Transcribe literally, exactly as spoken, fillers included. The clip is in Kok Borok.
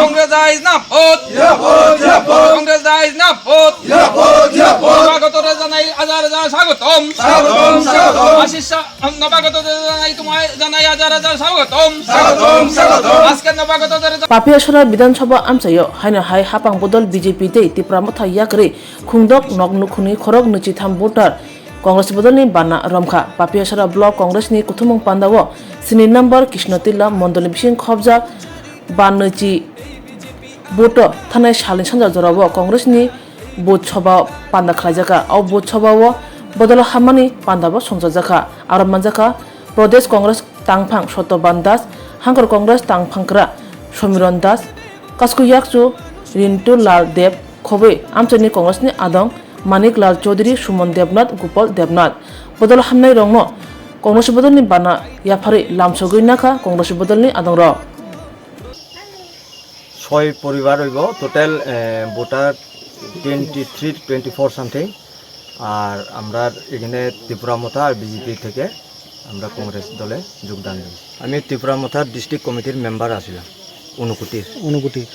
কংগ্রেস দায় জিন্দাবাদ। জিন্দাবাদ, জিন্দাবাদ। কংগ্রেস দায় জিন্দাবাদ। জিন্দাবাদ, জিন্দাবাদ। নবাগতদের জানাই হাজার হাজার স্বাগতম। স্বাগতম, স্বাগতম। আশিস শাহ, নবাগতদের জানাই তোমায় জানাই হাজার হাজার স্বাগতম। স্বাগতম, স্বাগতম। আজকে নবাগতদের Papiasora Bidhan Sabha amchaio haino hai hapang bodol B J P tei Tipra Motha yakarwi khungdok nok nukhungni khorok nwichitham voter Congress bodolni bana romkha. Papiasora Block Congress ni kuthumung pandao sini number Krishno Tilla mondolni bising khobjak ba nwichi voter thanai salni sanja jorao Congress ni booth soba panda khlaijakha. O booth sobao bodol hamani pandabo songchajakha. Aro manjakha Pradesh Congress tangphang Sottoban Das, Hangkor Congress tangphangkra Somiron Das, Kasku Yakchu Rintu Lal Deb, khobwi amchaini Congress ni adong Manik Lal Chaudhary, Suman Debnath, Gopal Debnath. Bodol hamnai rokno Congress bodolni bana yapharwi lamsogwi nakha Congress bodolni adongrok. ছয় পরিবার হইব, total voter twenty three twenty four something. আর আমরা এখানে ত্রিপুরা মথা আর বিজেপি থেকে আমরা কংগ্রেস দলে যোগদান দিই। আমি ত্রিপুরা মথার ডিস্ট্রিক্ট কমিটির মেম্বার আছিলাম। ঊনকোটির। ঊনকোটির।